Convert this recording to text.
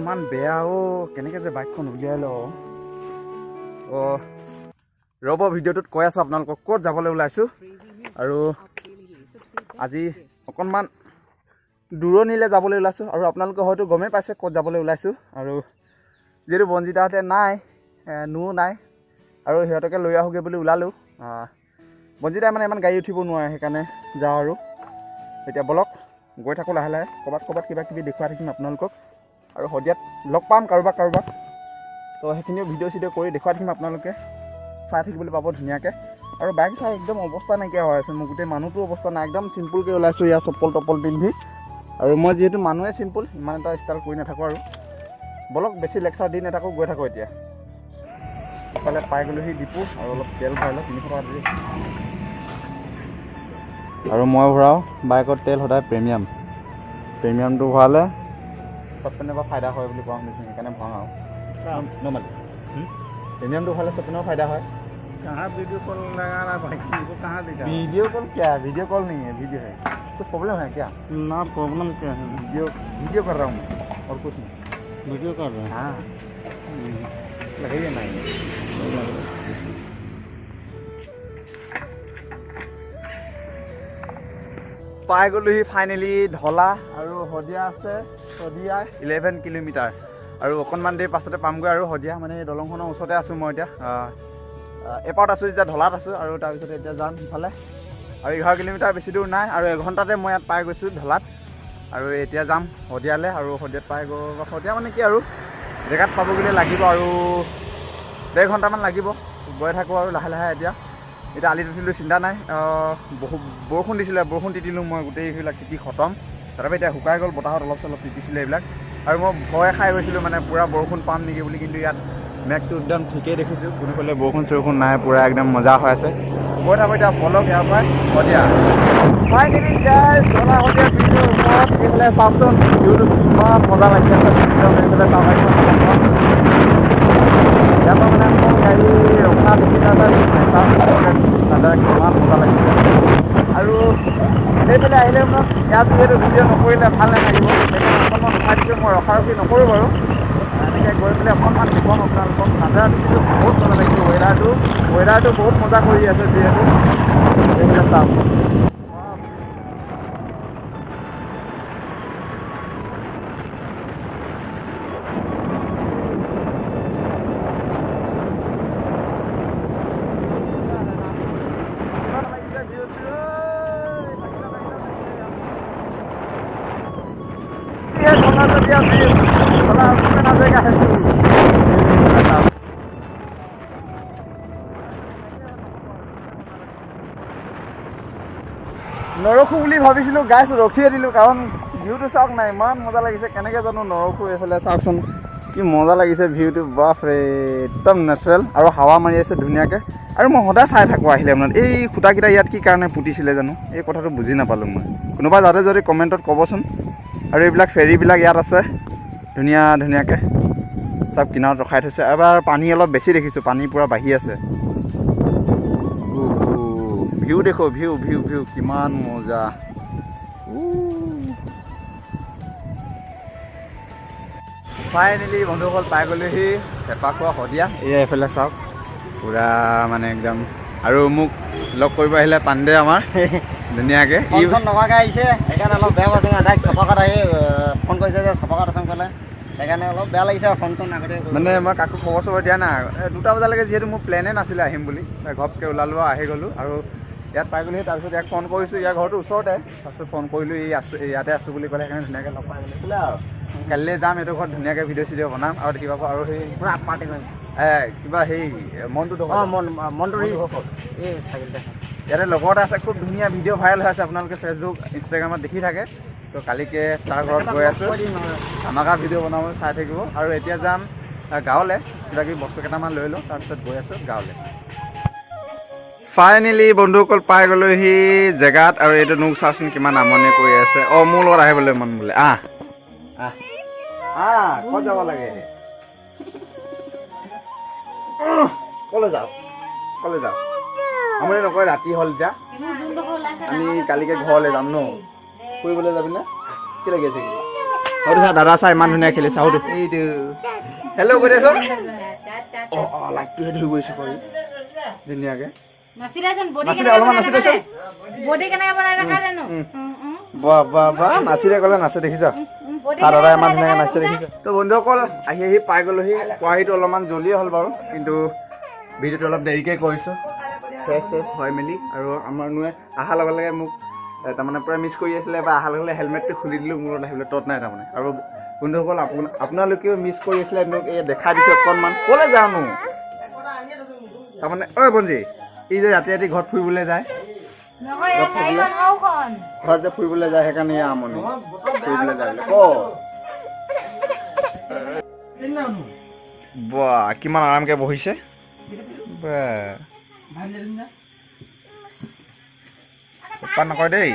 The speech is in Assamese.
ইমান বেয়া অ', কেনেকৈ যে বাইকখন উলিয়াই লওঁ। অঁ, ৰ'ব, ভিডিঅ'টোত কৈ আছোঁ আপোনালোকক ক'ত যাবলৈ ওলাইছোঁ। আৰু আজি অকণমান দূৰণিলৈ যাবলৈ ওলাইছোঁ আৰু আপোনালোকে হয়তো গমেই পাইছে ক'ত যাবলৈ ওলাইছোঁ। আৰু যিহেতু বঞ্জিতাহঁতে নাই, নুও নাই আৰু সিহঁতকে লৈ আহোঁগৈ বুলি ওলালোঁ। বঞ্জিতাই মানে ইমান গাড়ী উঠিব নোৱাৰে, সেইকাৰণে যাওঁ আৰু। এতিয়া ব'লক, গৈ থাকোঁ লাহে লাহে, ক'ৰবাত ক'ৰবাত কিবা কিবি দেখুৱাই থাকিম আপোনালোকক। আৰু শদিয়াত লগ পাম কাৰোবাক কাৰোবাক, তো সেইখিনিও ভিডিঅ' চিডিঅ' কৰি দেখুৱাই থাকিম, আপোনালোকে চাই থাকিবলৈ পাব ধুনীয়াকৈ। আৰু বাইক চাই একদম অৱস্থা নাইকিয়া হৈ আছে মোৰ, গোটেই মানুহটো অৱস্থা নাই, একদম চিম্পুলকৈ ওলাইছোঁ ইয়াৰ চপ্পল টপ্পল পিন্ধি। আৰু মই যিহেতু মানুহে চিম্পুল, ইমান এটা ষ্টাইল কৰি নাথাকোঁ। আৰু ব'লক, বেছি লেকচাৰ দি নাথাকোঁ, গৈ থাকোঁ। এতিয়া ইফালে পাই গ'লোহি ডিপু আৰু অলপ তেল ভৰাই লওঁ, 300 টকা দি। আৰু মই ভৰাওঁ বাইকত তেল সদায় প্ৰিমিয়াম। প্ৰিমিয়ামটো ভৰালে চব পিনৰ পৰা ফাইদা হয় বুলি কোৱা শুনিছোঁ, সেইকাৰণে ভৰাওঁ। আৰু নৰ্মেলি প্ৰিমিয়ামটো ভৰালে চব পিনৰ ফাইদা হয়। कहाँ वीडियो कॉल लगा रहा है भाई? हमको कहाँ दिखा? वीडियो कॉल क्या है? वीडियो कॉल नहीं है, वीडियो है। कुछ प्रॉब्लम है क्या? ना, प्रॉब्लम क्या है? वीडियो वीडियो कर रहा हूँ मैं और कुछ नहीं। वीडियो कर रहे हैं? हाँ, लगाइए ना ये। পাই গ'লোহি ফাইনেলি ঢলা আৰু শদিয়া আছে, শদিয়া 11 কিলোমিটাৰ আৰু অকণমান দেৰি পাছতে পামগৈ। আৰু শদিয়া মানে এই দলংখনৰ ওচৰতে আছোঁ মই এতিয়া। এপাৰত আছোঁ এতিয়া, ঢলাত আছোঁ। আৰু তাৰপিছতে এতিয়া যাম সিফালে আৰু 11 কিলোমিটাৰ, বেছি দূৰ নাই। আৰু এঘণ্টাতে মই ইয়াত পাই গৈছোঁ ঢলাত। আৰু এতিয়া যাম শদিয়ালৈ। আৰু শদিয়াত পাই গৈ, শদিয়া মানে কি আৰু জেগাত পাবগৈ লাগিব আৰু 1.5 ঘণ্টামান লাগিব। গৈ থাকোঁ আৰু লাহে লাহে। এতিয়া এতিয়া আলিত উঠিলোঁ, চিন্তা নাই। বহু বৰষুণ দিছিলে, বৰষুণ তিতিলোঁ মই, গোটেইবিলাক তিতি খতম। তথাপি এতিয়া শুকাই গ'ল, বতাহত অলপ চলপ তিতিছিলে এইবিলাক। আৰু মই ভয় খাই গৈছিলোঁ মানে পূৰা বৰষুণ পাম নেকি বুলি, কিন্তু ইয়াত মেঘটো একদম ঠিকেই দেখিছোঁ, কোনোফালে বৰষুণ চৰষুণ নাই, পূৰা একদম মজা হৈ আছে। গৈ থাকোঁ এতিয়া, বলক। ইয়াৰ পৰাই শদিয়া। ফাইনেলি গাইজ, ঢলা শদিয়া ব্ৰিজৰ ওপৰত। এইফালে চাওকচোন, ভিউটো কিমান মজা লাগি আছে একদম। এইফালে চাওক, একদম ইয়াৰ পৰা মানে অকল গাড়ী ৰখা দেখি নাযায়। চাওক নাজাৰা, কিমান মজা লাগিছে। আৰু সেইফালে আহিলে মানে ইয়াত যিহেতু ভিডিঅ' নকৰিলে ভাল নাথাকিব, সেইকাৰণে অকণমান ৰখাই দিছোঁ। মই ৰখা ৰখি নকৰোঁ বাৰু, এনেকৈ গৈ পেলাই অকণমান দেখুৱাম আপোনালোকক। নাজাৰাটো কিন্তু বহুত মজা লাগিছে। ৱেডাৰটো বহুত মজা কৰি আছে যিহেতু। এইফালে চাওক। কিমান লাগিছে ভিউ। ये ढोला सदिया ब्रिज, ढोला ना जगह है। নৰখো বুলি ভাবিছিলোঁ গাইছ, ৰখিয়ে দিলোঁ, কাৰণ ভিউটো চাওক না, ইমান মজা লাগিছে। কেনেকৈ জানো নৰখো? এইফালে চাওকচোন, কি মজা লাগিছে ভিউটো, বাপৰে, একদম নেচাৰেল। আৰু হাৱা মাৰি আছে ধুনীয়াকৈ। আৰু মই সদায় চাই থাকোঁ আহিলে মানে এই খুঁটাকেইটা ইয়াত কি কাৰণে পুতিছিলে জানো, এই কথাটো বুজি নাপালোঁ মই। কোনোবা যাতে যদি কমেণ্টত ক'বচোন। আৰু এইবিলাক ফেৰীবিলাক ইয়াত আছে, ধুনীয়া ধুনীয়াকৈ চব কিনাৰত ৰখাই থৈছে। এবাৰ পানী অলপ বেছি দেখিছোঁ, পানী পূৰা বাঢ়ি আছে। ভিউ দেখো, ভিউ ভিউ ভিউ, কিমান মজা। ফাইনেলি বন্ধুসকল, পাই গ'লোহি চেপাখোৱা শদিয়া। এয়া এইফালে চাওক, পূৰা মানে একদম। আৰু মোক লগ কৰিব আহিলে পাণ্ডে আমাৰ ধুনীয়াকৈ। ফোন চোন নকৰাকৈ আহিছে, সেইকাৰণে অলপ বেয়া পাইছে। ডাইৰেক্ট চপাকাত আহি ফোন কৰিছে যে চপাকাত আছোঁ ক'লে, সেইকাৰণে অলপ বেয়া লাগিছে। ফোন চোন আগতে মানে মই কাকো খবৰ চবৰ দিয়া নাই। 2টা বজালৈকে যিহেতু মোৰ প্লেনে নাছিলে আহিম বুলি, ঘপকৈ ওলালোঁ আৰু আহি গ'লোঁ। আৰু ইয়াত পাই গ'লোহি, তাৰপিছত ইয়াক ফোন কৰিছোঁ, ইয়াৰ ঘৰটো ওচৰতে। তাৰপিছত ফোন কৰিলোঁ, এই আছোঁ, এই ইয়াতে আছোঁ বুলি ক'লে, সেইকাৰণে ধুনীয়াকৈ লগ পাই গ'লোঁ আৰু কাইলৈ যাম এইটো ঘৰত, ধুনীয়াকৈ ভিডিঅ' চিডিঅ' বনাম আৰু দেখিব পাব। আৰু সেই পূৰা পাৰ্টি কৰিম। কিবা সেই মনটো অঁ, মনটো এই চাইকেলতে। ইয়াতে লগৰ এটা আছে, খুব ধুনীয়া ভিডিঅ' ভাইৰেল হৈ আছে, আপোনালোকে ফেচবুক ইনষ্টাগ্ৰামত দেখি থাকে। তো কালিকে তাৰ ঘৰত গৈ আছোঁ, ধামাকা ভিডিঅ' বনাব, চাই থাকিব। আৰু এতিয়া যাম গাঁৱলৈ, কিবা কিবি বস্তু কেইটামান লৈ লওঁ, তাৰপিছত গৈ আছোঁ গাঁৱলৈ। ফাইনেলি বন্ধুসকল, পাই গ'লোহি জেগাত। আৰু এইটো মোক চাওকচোন, কিমান আমনি কৰি আছে। অঁ, মোৰ লগত আহিবলৈ মন বোলে। আহ আহ আহ, ক'ত যাব লাগে? ক'লৈ যাওঁ, ক'লৈ যাওঁ? আমনি নকৰে, ৰাতি হ'ল এতিয়া। আমি কালিকে ঘৰলৈ যাম ন? ফুৰিবলৈ যাবি নে? কি লাগি আছে? কি সৌটো চা, দাদা চা, ইমান ধুনীয়া খেলিছে। সৌটো, এইটো হেল্ল' কৈ দেচোন। অঁ অঁ লাইটটোহে ধৰি গৈছে কৰি ধুনীয়াকৈ। নাচিলেচোন বডি। নাচিলে, অলপমান নাচি দেচোন। বডি কেনেকে বনাই দেখা জানো? বাহ বাহ বাহ, নাচিলে ক'লে নাচে, দেখিছ? বডি। তাৰ দাদাই ইমান ধুনীয়াকৈ নাচিছে, দেখিছ? তো বন্ধুসকল, আহি আহি পাই গ'লোহি। পোৱাহিটো অলপমান জল্দিয়ে হ'ল বাৰু, কিন্তু ভিডিঅ'টো অলপ দেৰিকৈ কৰিছোঁ। ফ্ৰেছ চেছ হৈ মেলি আৰু আমাৰ নুৱে অহাৰ লগে লগে মোক তাৰমানে পূৰা মিছ কৰি আছিলে বা অহাৰ লগে লগে হেলমেটটো খুলি দিলোঁ মূৰত, আহিবলৈ তত নাই তাৰমানে। আৰু বন্ধুসকল, আপোনালোকেও মিছ কৰি আছিলে মোক, এই দেখাই দিছোঁ অকণমান। ক'লৈ যাওঁনো তাৰমানে? ঐ বঞ্জি, এই যে ৰাতি ৰাতি ঘৰত ফুৰিবলৈ যায়। নহয়, এই গাড়ীখন সৰুখন। ঘৰত যে ফুৰিবলৈ যায়, সেইকাৰণে এই আমনি, ফুৰিবলৈ যায় বোলে। ক বাহ, কিমান আৰামকৈ বহিছে। বাহ, উৎপাত নকৰে দেই।